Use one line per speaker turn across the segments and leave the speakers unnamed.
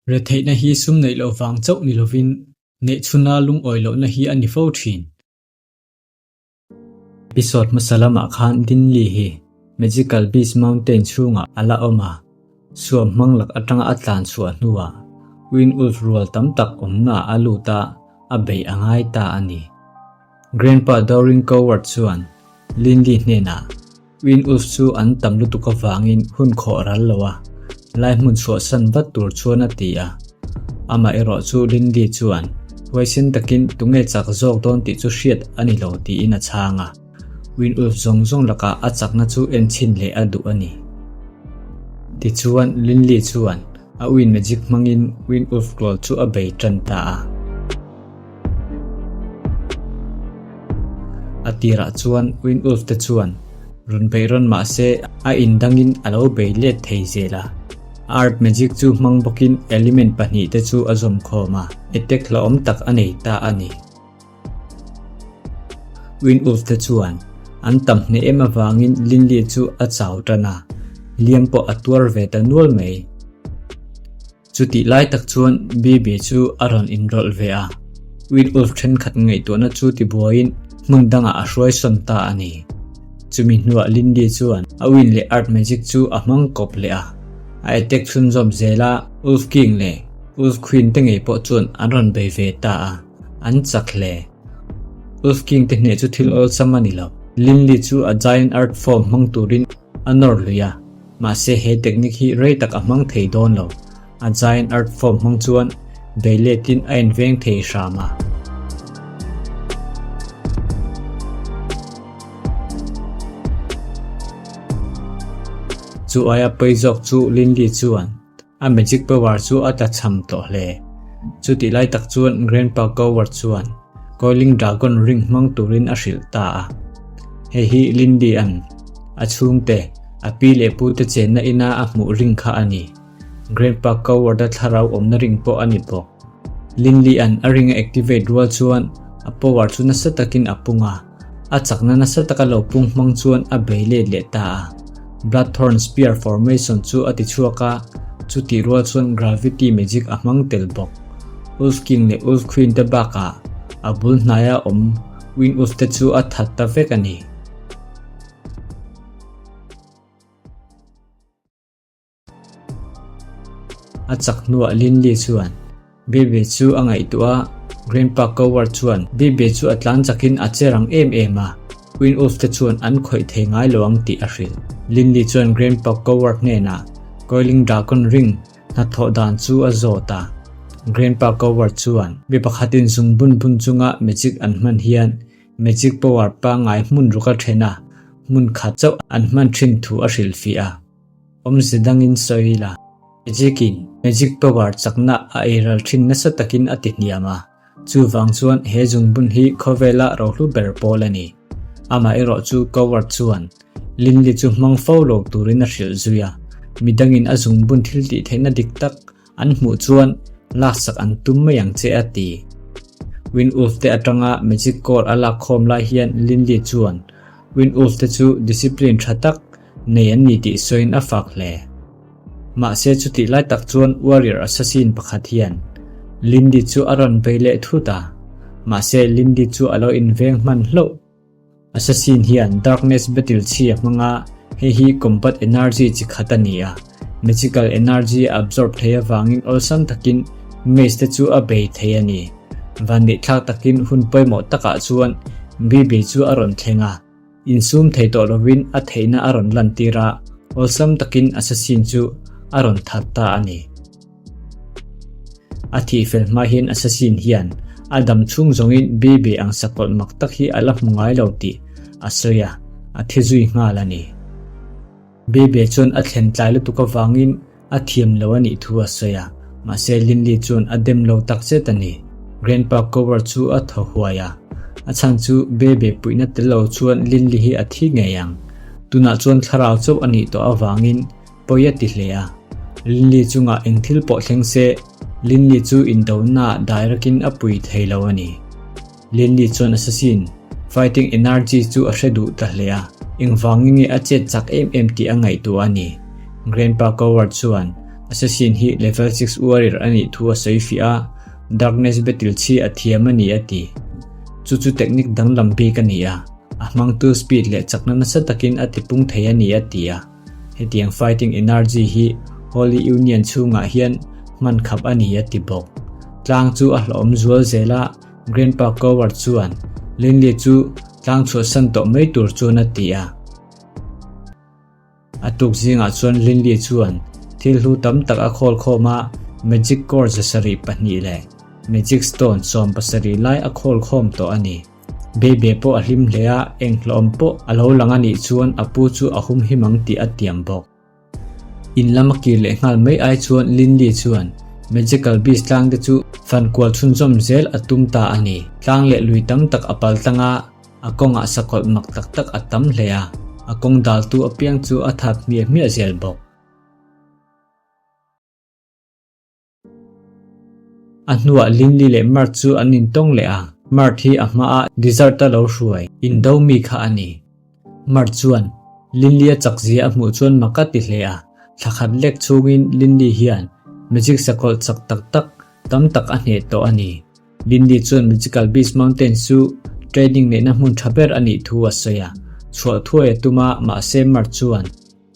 Retheihna hi sum neih loh vang chauh ni lovin neih chhuna lungawi lohna hi a ni fo thin. Episode hmasa lamah khan Dinli hi Magical Beast Mountain chhungah a la awm a, suam hmang lak atanga a tlan chhuah hnuah Wind Wolf rual tam tak awmnaah a lut a, a beih a ngai ta a ni. Grandpa Dowring Coward chuan Lindy hnenah Wind Wolf chu an tam lutuk avangin hun khawh ral lo a, lai hmun chhuahsan vat tur chuan a ti a. Amah erawh chu Lindy chuan huaisen takin tunge chak zawk dawn tih chu hriat a ni lo tiin a chhang a. Wind Wolf zawng zawng lakah a chakna chu enchhin leh a duh a ni. Tichuan Lindy chuan a wind magic hmangin Wind Wolf rual chu a bei tan ta a. A tirah chuan Windwolf te chuan rawn beih rawn mah se a indangin a lo bei let thei zel a. Earth magic chu hmang bawkin element pahnihte chu a zawm khawm a, attack hlauhawm tak a nei ta a ni. Windwolf te chuan an tam hneh em avangin Linley chu a chau tan a, hliam pawh a tuar ve ta nual mai. Chutih lai tak chuan Bibi chu a rawn inrawlh ve a, Windwolf thenkhat ngaihtuahna chu tibuaiin hmun dangah a hruai sawn ta a ni. Chumi hnuah Lindy chuan a wind leh earth magic chu a hmang kawp leh a, a attack chhunzawm zel a, Wolf King leh Wolf Queen te ngei pawh chuan an rawn bei ve ta a, an chak hle. Wolf King te hneh chu thil awlsam a ni lo. Lindy chu a giant earth form hmang turin a nawr lui a, mahse he technique hi rei tak a hmang thei dawn lo. A giant earth form hmang chuan bei letin a inveng thei hram a. Chu aia pawi zawk chu Lindy chuan a magic power chu a tla cham tawh hle. Chutih lai tak chuan Grandpa Coward chuan Coiling Dragon ring hmang turin a hrilh ta a. Hei hi Lindy an a chhungte, a pi leh pu te chenna ina a hmuh ring kha a ni. Grandpa Coward-a thlarau awmna ring pawh a ni bawk. Lindy an a ring a activate rual chuan a power chu nasa takin a pung a. A chakna nasa taka lo pung hmang chuan a bei let leh ta a. Bloodthorn Spear Formation chu a ti chhuak a, chutih rual chuan Gravity Magic a hmang tel bawk. Wolf King leh Wolf Queen te bakah a bul hnaia awm Wind Wolf te chu a that ta vek a ni. A chak hnuah Linley chuan Bebe chu a ngaihtuah a, Grandpa Coward chuan Bebe chu a tlan chakin a che rang em em a, Queen Wolf te chuan an khawih thei ngai lo ang tih a hrilh. Linley chuan Grandpa Coward hnenah Coiling Dragon Ring hnathawh dan chu a zawt a. Grandpa Coward chuan mi pakhatin zung bun bun chunga magic an hman hian magic power pangngai hmun ruk a then a, hmun khat chauh an hman thin thu a hrilhfiah a. Awmze dangin sawi la. Magic-in magic power chakna a eiral thin nasa takin a ti hniam a, chuvang chuan he zungbun hi khawvela rohlu ber pawl a ni. Amaherawh chu Coward chuan Linley chu hmang fo lo turin a hrilh zui a, midangin a zungbun thil tih theihna dik tak an hmuh chuan laksak an tum mai ang che a ti. Windwolf te atanga magic core a lak khawm lai hian Linley chuan Windwolf te chu discipline tha tak nei an ni tih sawiin a fak hle. Mahse chutih lai tak chuan warrior assassin pakhat hian Lindy chu a rawn bei leh thut a, mahse Lindy chu a lo inveng hman hlauh. Assassin hian Darkness Battle chhi a hmang a, hei hi combat energy chi khat a ni a, magical energy a absorb thei avangin awlsam takin mage te chu a bei thei a ni. Vanneihthlak takin hun pawimawh takah chuan Bibi chu a rawn thleng a. Insum thei tawh lovin a theihna a rawn lantir a, awlsam takin assassin chu a rawn that ta a ni. A thih fel hma hian assassin hian a dam chhung zawngin Bibi ang sakawlh mak tak hi a la hmu ngai lo tih a sawi a, a thi zui nghal a ni. Bibi chuan a thlen tlai lutuk avangin A thiam lo a nih thu a sawi a, mahse Linley chuan a dem lo tak zet a ni. Grandpa Coward chu a thaw huai a, a chhan chu Bebe puihna tel lo chuan Linley hi a thi ngei ang. Tunah chuan thlarau chauh a nih tawh avangin pawi a ti hle a. Linley chungah eng thil pawh thleng se, Linley chu indonaah dairakin a pui thei lo a ni. Linley chuan Assassin fighting energy chu a hre duh ta hle a, engvangin nge a chet chak em em tih a ngaihtuah a ni. Grandpa Coward chuan Assassin hi level 6 warrior a nih thu a sawi fiah a, Darkness Battle chhi a thiam a ni a ti. Chu chu technique danglam bik a ni a, a hmangtu speed leh chakna nasa takin a tipung thei a ni a ti a. Hetiang fighting energy hi Holy Union chhungah hian hman khap a ni a ti bawk. Tlang chu a hlawhawm zual zel a, Grandpa Coward chuan Linley chu tlang chhuahsan tawh mai tur chuan a ti a. A tuk zingah chuan Linley chuan thil hlu tam tak a khawl khawm a, Magic Core 702 leh Magic Stone 17 lai a khawl khawm tawh a ni. Bebe pawh a hlim hle a, eng hlawm pawh a lo lang a nih chuan a pu chu a humhim ang tih a tiam bawk. In lam a kir leh nghal mai ai chuan Linley chuan Magical Beast tlang te chu fan kual chhunzawm zel a tum ta a ni. Tlang leh lui tam tak a pal tlang a, a kawngah sakawlh mak tak tak a tam hle a, a kawng daltu apiang chu a that hmiah hmiah zel bawk. A hnuah Linley leh Mart chu an intawng leh a, Mart hi a hmaah dessert a lo hruai indo mi kha a ni. Mart chuan Linley a chakzia a hmuh chuan mak a ti hle a, thla khat lek chhungin Linley hian magic sakawlh chak tak tak tam tak a hneh tawh a ni. Linley chuan Magical Beast Mountain chu training neihna hmun tha ber a nih thu a sawi a, chhuah thuai a tum a, mahse Mart chuan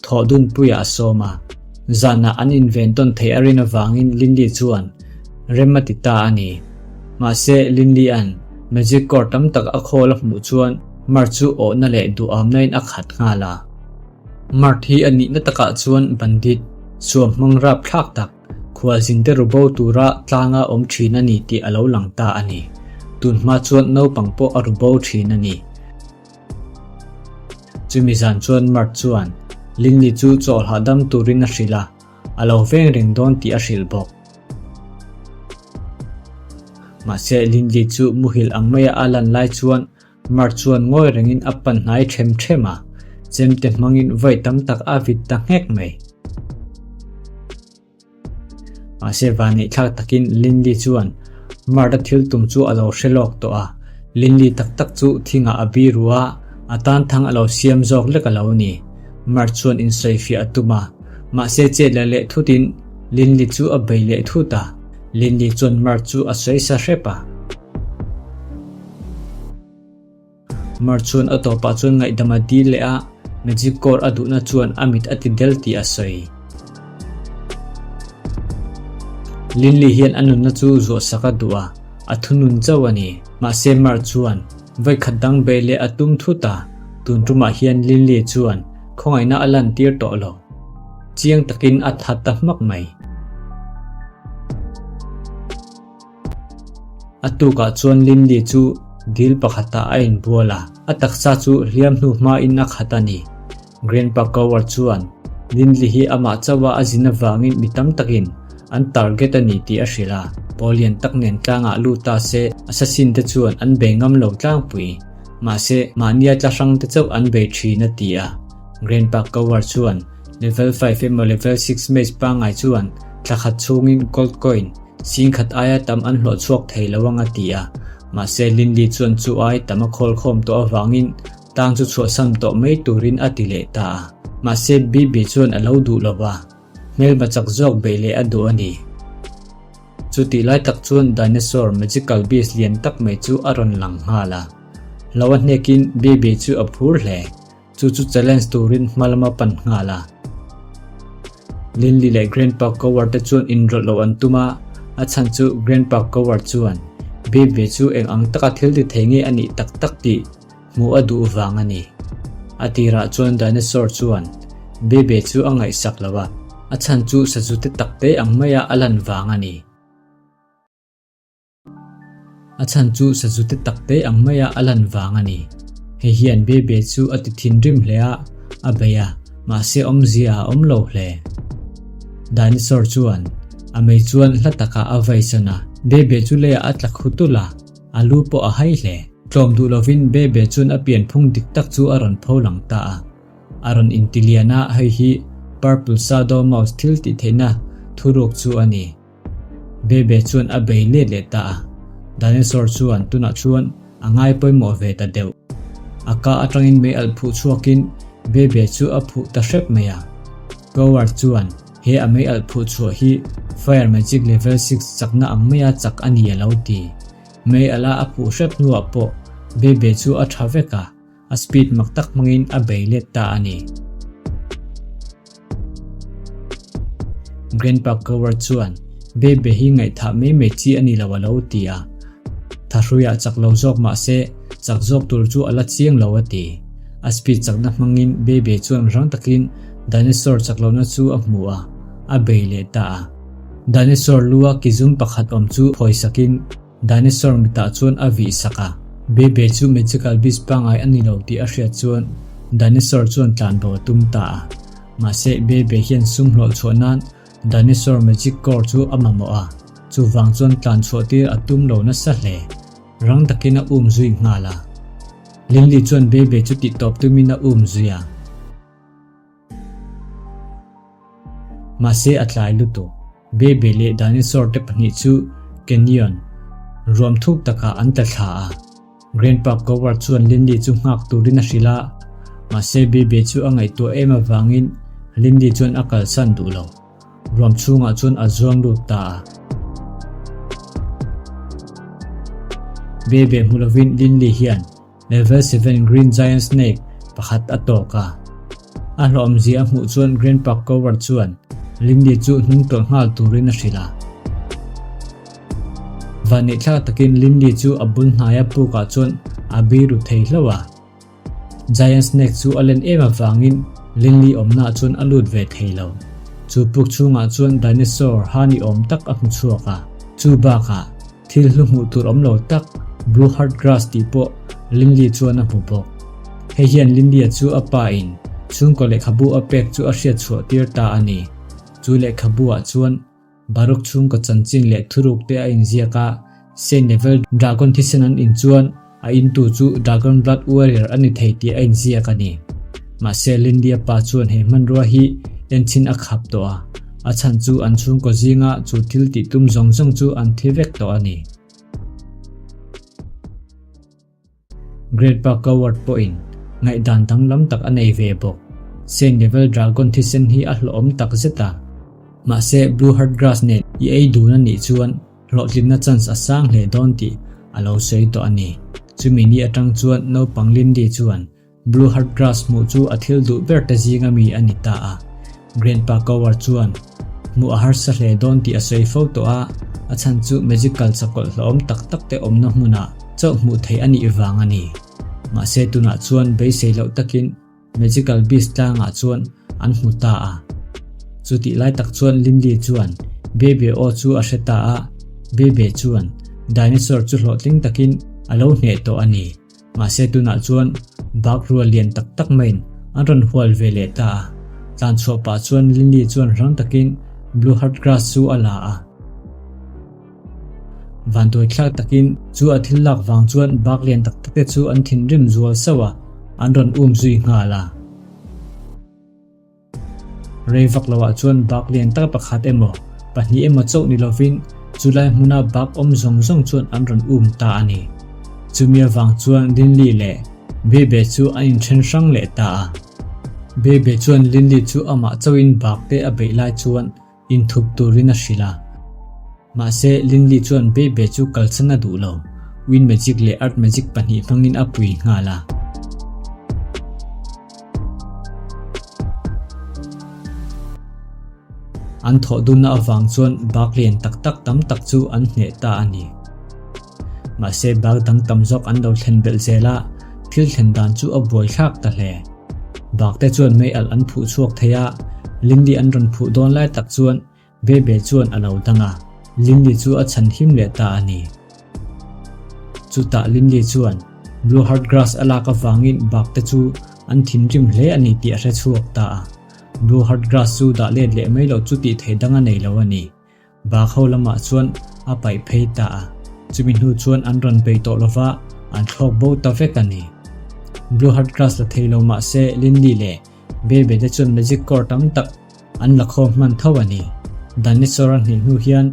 Thawh dunpuiah a sawm a, zanah an inven tawn theih a rin avangin Linley chuan rem a ti ta a ni. Mahse, Linley-a'n Magic Core tam tak a khawl a hmuh chuan Mart chu awhna leh duhamnain a khat nghal a. Mart hi a nihna takah chuan bandit, suam hmang rapthlak tak, khualzinte rubo tura tlanga awm thin a ni tih a lo lang ta a ni. Tunhma chuan naupang pawh a rubo thin a ni. Chumi zan chuan Mart chuan Linley chu chawl hahdam turin a hrilh a, a lo veng reng dawn tih a hrilh bawk. Mahse Linley chu muhil ang maia a lan lai chuan Mart chuan ngawi rengin a pan hnai them them a, chemte hmangin vawi tam tak a vit ta nghek mai. Mahse vaneihthlak takin Linley chuan Mart-a thil tum chu a lo hre lawk tawh a, Linley tak tak chu thingah a biru a, a tan thang a lo siam zawk lek a lo ni. Mart chuan insawifiah a tum a, mahse chet la leh thutin Linley chu a bei leh thut a, Linley chuan Mart chu a sawi sa hrep a. Mar chuan a tawpah chuan ngaihdam a dil leh a, Magic Core a duhna chuan a mit a ti del tih a sawi. Linley hian a nunna chu zuahsak a duh a, a thunun chauh a ni. Mahse Mar chuan vawikhat dang beih leh a tum thut a, tun tumah hian Linley chuan khawngaihna a lantir tawh lo. Chiang takin a that ta hmak mai. A tukah chuan Linley chu dil pakhatah a inbual a, a taksa chu hliam hnu hmain a khat a ni. Grandpa Coward chuan Linley hi amah chauha a zin avangin mi tam takin an target a ni tih a hrilh a, pawl lian tak nen tlangah lut ta se assassin te chuan an bei ngam lo tlangpui. Mahse, mahnia tla hrang te chauh an bei thin a ti a. Grandpa Coward chuan level 5 emaw level 6 mage pangngai chuan thla khat chhungin gold coin Singkhat aia tam an hlawh chhuak thei lo ang a ti a, mahse Linley chuan chu ai tam a khawl khawm tawh avangin tang chu chhuahsam tawh mai turin a ti leh ta a. Mahse Bibi chuan a lo duh lo va, hmelma chak zawk beih leh a duh a ni. Chutih lai tak chuan dinosaur magical beast lian tak mai chu a rawn lang nghal a. Lo a hnekin Bibi chu a phur hle. Chu chu challenge turin hma lama pan nghal a. Linley leh Grandpa Coward te chuan inrawlh loh an tum a, a chhan chu Grandpa Coward chuan Bebe chu eng ang taka thil ti thei nge a nih tak tak tih hmuh a duh vang a ni. A tirah chuan Dinosaur chuan Bebe chu a ngaihsak lo a, a chhan chu sazu te takte ang maia a lan vang a ni. A chhan chu sazu te tak te ang maia a lan vang a ni. Hei hian Bebe chu a ti thinrim hle a, a bei a, mahse awmzia a awm lo hle. Dinosaur chuan a mei chuan hla takah a vaisan a, Bebe chu leiah a tla khu tulh a, a lu pawh a hai hle. Tlawm duh lovin Bebe chuan a pianphung dik tak chu a rawn pho lang ta a. A rawn intilian a, hei hi Purple Shadow Mouse thil tih theihna thuruk chu a ni. Bebe chuan a bei let leh ta a, Dinosaur chuan tunah chuan a ngai pawimawh ve ta deuh. A ka atangin mei alh phuh chhuakin Bebe chu a phuh ta hrep mai a. Coward chuan. He a mei alh phuh chhuah hi Fire Magic Level 6 chakna ang maia chak a ni a lo ti. Mei alh a a phuh hrep hnuah pawh Bebe chu a tha vek a, a speed mak tak hmangin a bei let ta a ni. Grandpa Coward chuan Bebe hi ngaihthah mai mai chi a ni lo a lo ti a, Thahruiah chak lo zawk mah se chak zawk tur chu a la chiang lo a ti. A speed chakna hmangin Bebe chuan rang takin dinosaur chak lohna chu a hmu a, a bei leh ta a. Dinosaur lua kizum pakhat awm chu phawisakin Dinosaur mitah chuan a vih sak a. Bebe chu magical beast pangngai a ni lo tih a hriat chuan Dinosaur chuan tlanbo a tum ta a. Mahse Bebe hian sum hlawh chhuah nan Dinosaur magic core chu a mamawh a, chuvang chuan tlan chhuah tir a tum lo nasa hle. Rang takin a um zui nghal a. Linley chuan Bebe chu tihtawp tumin a um zui a. Mahse a tlai lutuk. Bebe leh dinosaur te pahnih chu canyon ruam thuk takah an tla thla a. Grandpa Coward chuan Lindy chu nghak turin a hrilh a, mahse Bebe chu a ngaihtuah em avangin Lindy chuan a kalsan duh lo. Ruam chhungah chuan a zuang lut ta a. Bebe hmu lovin Lindy hian Level 7 Green Giant Snake pakhat a tawk a. A hlawhawmzia a hmuh chuan Grandpa Coward chuan Lindy chu hnung tawlh nghal turin a hrilh a. Vanneihthlak takin Lindy chu a bul hnaia pukah chuan a biru thei hlauh a. Giant Snake chu a len em avangin Lindy awmnaah chuan a lut ve thei lo. Chu puk chhungah chuan dinosaur ha ni awm tak a hmu chhuak a. Chu bakah Thil hlu hmuh tur awm lo tak Blue Heart Grass tih pawh Linley chuan a hmu bawk. Hei hian Linley-a chu a pa in chhungkaw lehkhabu a pek chu a hriat chhuah tir ta a ni. Chu lehkhabu ah chuan Baruch chhungkaw chanchin leh thuruk te a inziak a, Saint Level Dragon thisen an in chuan A intu chu Dragon Blood Warrior a ni thei tih a inziak a ni. Mahse Lindia pa chuan he hmanrua hi enchhin a khap tawh a, a chhan chu an chhungkaw zinga chu thil tih tum zawng zawng chu an thi vek tawh a ni. Great Pa Coward pawhin ngaihdan danglam tak a nei ve bawk. Saint Level Dragon thisen hi a hlawhawm tak zet a, mahse Blue Heart Grass nen i ei dun a nih chuan Hlawhtlinna chance a sang hle dawn tih a lo sawi tawh a ni. Chumi ni atang chuan naupang Lindy chuan Blue Heart Grass hmuh chu a thil duh ber te zinga mi a ni ta a. Grandpa Coward chuan hmuh a harsa hle dawn tih a sawi fo tawh a, a chhan chu magical chakawlh hlawhawm tak tak te awmna hmunah chauh hmuh theih a nih vang a ni. Mahse tunah chuan beisei loh takin Magical Beast tlangah chuan an hmu ta a. Chutih lai tak chuan Linley chuan Bebe aw chu a hre ta a, Bebe chuan dinosaur chu hlawhtling takin a lo hneh tawh a ni. Mahse tunah chuan bak rual lian tak tak maiin an rawn hual ve leh ta a. Tlan chhuah pah chuan Linley chuan rang takin Blue Heart Grass chu a la a. Vanduaithlak takin chu a thil lak vang chuan bak lian tak tak te chu an thinrim zual sauh a, an rawn um zui nghal a. Rei vak loah chuan bak lian tak pakhat emaw, pahnih emaw chauh ni lovin chulai hmuna bak awm zawng zawng chuan an rawn um ta a ni. Chumi avang chuan Linley leh Bebe chu an inthen hrang leh ta a. Bebe chuan Linley chu amah chauhin bak te a beih lai chuan Inthup turin a hrilh a. Mahse, Linley chuan Bebe chu kalsan a duh lo. Wind Magic leh Earth Magic pahnih hmangin a pui nghal a. An thawh dunna avang chuan bak lian tak tak tam tak chu an hneh ta a ni. Mahse, bak dang tam zawk an lo thlen belh zel a, thil thlen dan chu a buaithlak ta hle. Bak te chuan mei alh an phuh chhuak thei a, Lindy an rawn phuh dawn lai tak chuan Bebe chuan a lo dang a, Lindy chu a chhan him leh ta a ni. Chutah Lindy chuan Blue Heart Grass a lak avangin bak te chu an thinrim hle a ni tih a hre chhuak ta a. Blue Heart Grass chu dah let leh mai loh chu tih theih dang a nei lo a ni. Bak ho lamah chuan a paih phei ta a, chumi hnu chuan an rawn bei tawh lova, an thlawk bo ta vek a ni. Blue Heart Grass la thei lo mah se Lindy leh Bebe te chuan magic core tam tak an la khawm hman tho a ni. Dinosaur a hnih hnu hian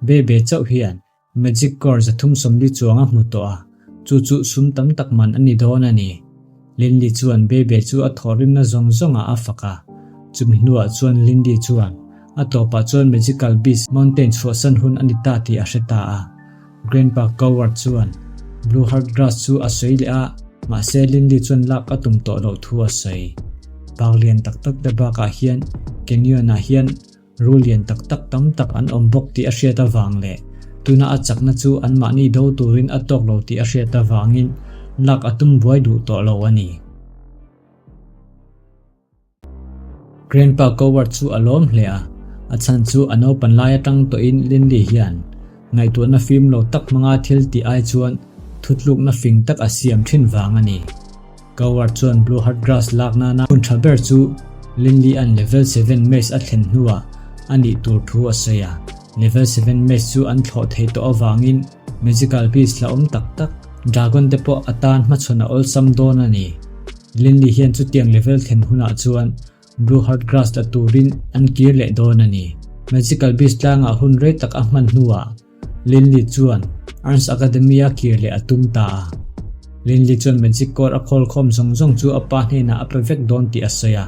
Bebe chauh hian Magic core 340 chuang a hmu tawh a, chu chu sum tam tak man a ni dawn a ni. Lindy chuan Bebe chu a thawhrimna zawng zawngah a fak a, chumi hnuah chuan Lindy chuan. A tawpah chuan Magical Beast Mountain chhuahsan hun a ni ta tih a hre ta a. Grandpa Coward chuan Blue Heart Grass chu a sawi leh a, mahse Linley chuan lak a tum tawh loh thu a sawi. Park lian tak tak te bakah hian Canyon ah hian Rul lian tak tak tam tak an awm bawk tih a hriat avang leh tuna a chakna chu anmahni do turin a tawk lo tih a hriat avangin lak a tum buai duh tawh lo a ni. Grandpa Coward chu a lawm hle a, a chhan chu a naupan lai atang tawhin Linley hian ngaihtuahna fim lo tak hmanga thil tih ai chuan thutlukna fing tak a siam thin vang a ni. Coward chuan Blue Heart Grass lak nana hun tha ber chu Linley-a'n Level 7 Maze a thlen hnuah a nih tur thu a sawi a. Level 7 Maze chu an thlawh thei tawh avangin Magical Beast hlauhawm tak tak Dragon te pawh a tan hmachhawn a awlsam dawn a ni. Linley hian chutiang level thlen hunah chuan Blue Heart Grass la turin an kir leh dawn a ni. Magical Beast tlangah hun rei tak a hman hnuah Linley chuan Arms Academy-a kir leh a tum ta a. Linley chuan Magic Core a khawl khawm zawng zawng chu a pa hnenah a pe vek dawn tih a sawi a.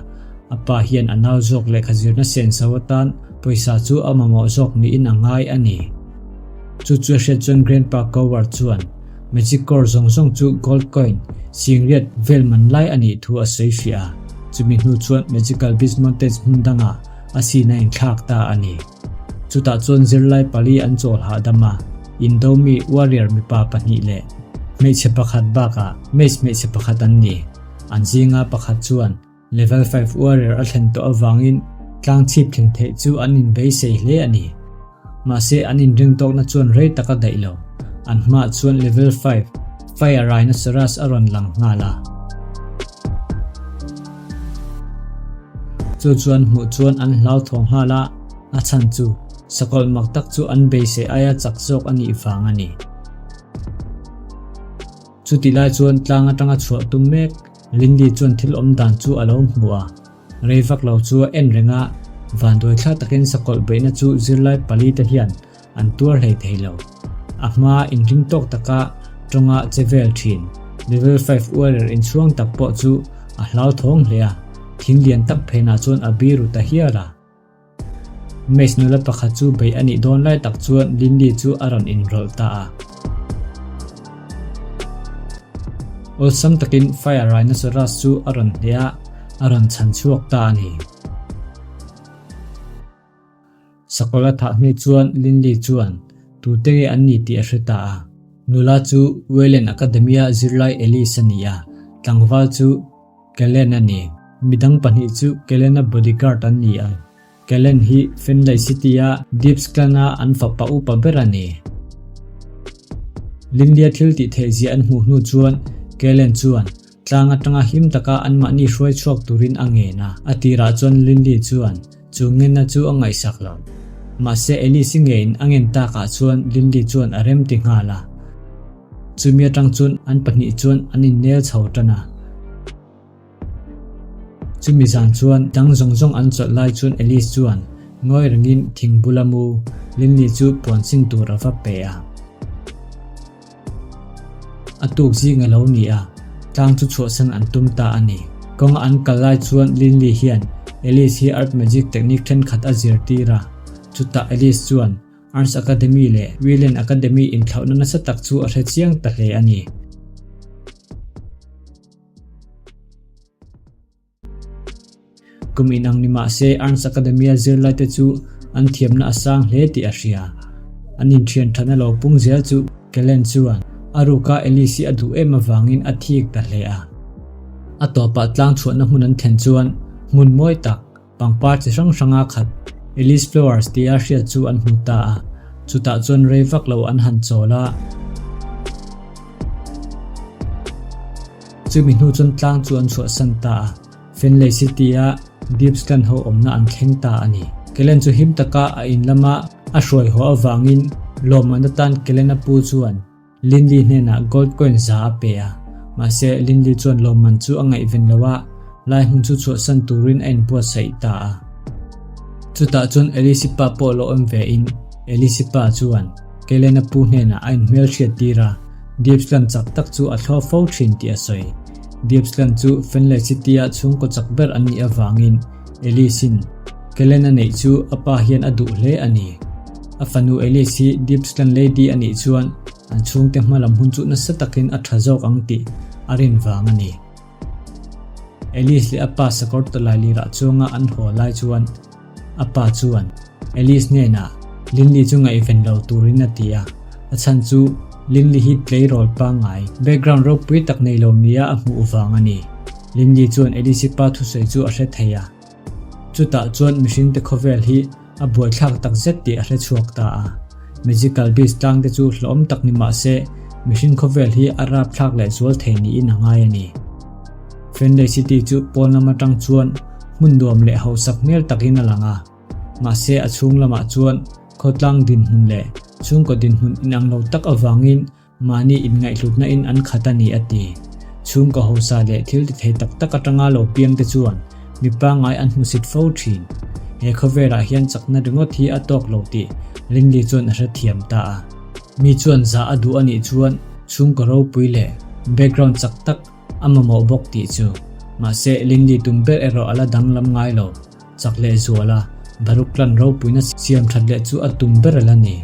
A pa hian a nau zawk lehkha zirna senso atan pawisa chu a mamawh zawk niin a ngai a ni. Chu chu a hriat chuan Grandpa Coward chuan Magic Core zawng zawng chu Gold Coin singriat vel man lai a nih thu a sawi fiah a. Chumi hnu chuan Magical Beast Mountains hmun dangah a sin a inthlak ta a ni. Chutah chuan zirlai pali an chawl hahdam a, Indomi warrior mipa pahnih leh hmeichhe pakhat bakah mage hmeichhe pakhat an ni. An zinga pakhat chuan level 5 warrior a thlen tawh avangin tlang chhip thleng theih chu an inbeisei hle a ni. Mahse an inring tawkna chuan rei tak a daih lo. An hmaah chuan level 5 fire rhinoceros a rawn lang nghal a. Chu chuan hmuh chuan an hlauthawng nghal a, a chhan chu sakawlh mak tak chu an beisei aia chak zawk a nih vang a ni. Chutih lai chuan tlang atanga chhuah tum mek Lindy chuan thil awm dan chu a lo hmu a, rei vak lo chu a en reng a, vanduai thla takin sakawlh beihna chu zirlai pali te hian an tuar hlei thei lo. A hma inring tawk taka tawnga che vel thin Level 5 Warrior inchhuang tak pawh chu a hlauthawng hle a, thing lian tak phenah chuan a biru ta hial a. Mace nula pakhat chu bei a nih dawn lai tak chuan Lindy chu a rawn inrawlh ta a. Awlsam takin Fire Rhinoceros chu a rawn hneh a, a rawn chhan chhuak ta a ni. Sakawlh a thah hnu chuan Linley chuan tute nge an ni tih a hre ta a. Nula chu Wayland Academy-a zirlai Alice a ni a, tlangval chu Kellen a ni. Midang pahnih chu Kellen-a bodyguard an ni a. Kellen hi Fenley City-a Deeps Clan-a an fapa upa ber a ni. Linley-a thil tih theih zia an hmuh hnu chuan Kellen chuan tlang atanga him taka anmahni hruai chhuak turin a ngen a. A tirah chuan Linley chuan Chu ngenna chu a ngaihsak lo. Mahse Alice-i ngeiin a ngen takah chuan Linley chuan a rem ti nghal a. Chumi atang chuan an pahnih chuan an innel chho tan a. Chumi zan chuan dang zawng zawng an chawlh lai chuan Alice chuan ngawi rengin thing bula mu Linley chu puan sin tur a va pe a. A tuk zing a lo ni a, tlang chu chhuahsan an tum ta a ni. Kawnga an kal lai chuan Linley hian Alice hi Earth Magic technique thenkhat a zirtir a. Chutah Alice chuan Arts Academy leh Whelan Academy inthlauhna nasa tak chu a hre chiang ta hle a ni. Kum inang ni mah se Arms Academy-a zirlaite chu an thiamna a sang hle tih a hria. An inthian thana lo pung zel chu Kellen chuan a ruka Alice hi a duh em avangin a thik ta hle a. A tawpah tlang chhuahna hmun an thlen chuan hmun mawi tak, pangpar chi hrang hranga khat Alice Flowers tia hriat chu an hmu ta a. Chutah chuan rei vak lo an han chawl a. Chumi hnu chuan tlang chu an chhuahsan ta a, Fenley City-a Deep Scan ho awmna an thleng ta a ni. Kellen chu him taka a in lama a hruai haw avangin lawmman atan Kellen-a pu chuan Linley hnenah gold coin za a pe a. Mahse, Linley chuan lawmman chu a ngaihven lo a, lai hmun chu chhuahsan turin a inbuatsaih ta a. Chutah chuan Alice-i pa pawh lo awm vein Alice-i pa chuan Kellen-a pu hnenah a inhmelhriat tir a, Deepsland chak tak chu a thlawp fo thin tih a sawi. Deepsland chu Fenley City-a chhungkaw chak ber an nih avangin Alice-in. Kellen a neih chu a pa hian a duh hle a ni. A fanu Alice hi Deepsland Lady a nih chuan an chhungte hma lam hun chu nasa takin a tha zawk ang tih a rin vang a ni. Alice leh a pa sakawr tawlai lirah chuanga an haw lai chuan a pa chuan Alice hnenah Linley chu ngaihven lo turin a ti a, a chhan chu Linley hi tleirawl pangngai, background ropui tak nei lo nia a hmuh vang a ni. Linley chuan Alice-i pa thusawi chu a hre thei a. Chutah chuan mihringte khawvel hi a buaithlak tak zet tih a hre chhuak ta a. Magical Beast tlang te chu hlawm tak ni mah se, mihring khawvel hi a rapthlak leh zual thei niin a ngai a ni. Fenley City chu pawn lam atang chuan hmun nuam leh hausak hmel takin a lang a. Mahse a chhung lamah chuan khawtlang dinhmun leh chhungkaw dinhmun inang lo tak avangin Mahni inngaihhlutna in an khat a ni a ti. Chhungkaw hausa leh thil ti thei tak tak atanga lo piang te chuan mi pangngai an hmusit fo thin. He khawvelah hian chakna ringawt hi a tawk lo tih Linley chuan a hrethiam ta a. Mi chuan zah a duh a nih chuan chhungkaw ropui leh background chak tak a mamawh bawk tih chu. Mahse Linley tum ber erawh a la danglam ngai lo. Chak leh zuala Baruch clan ropuina siam that leh chu a tum ber a la ni.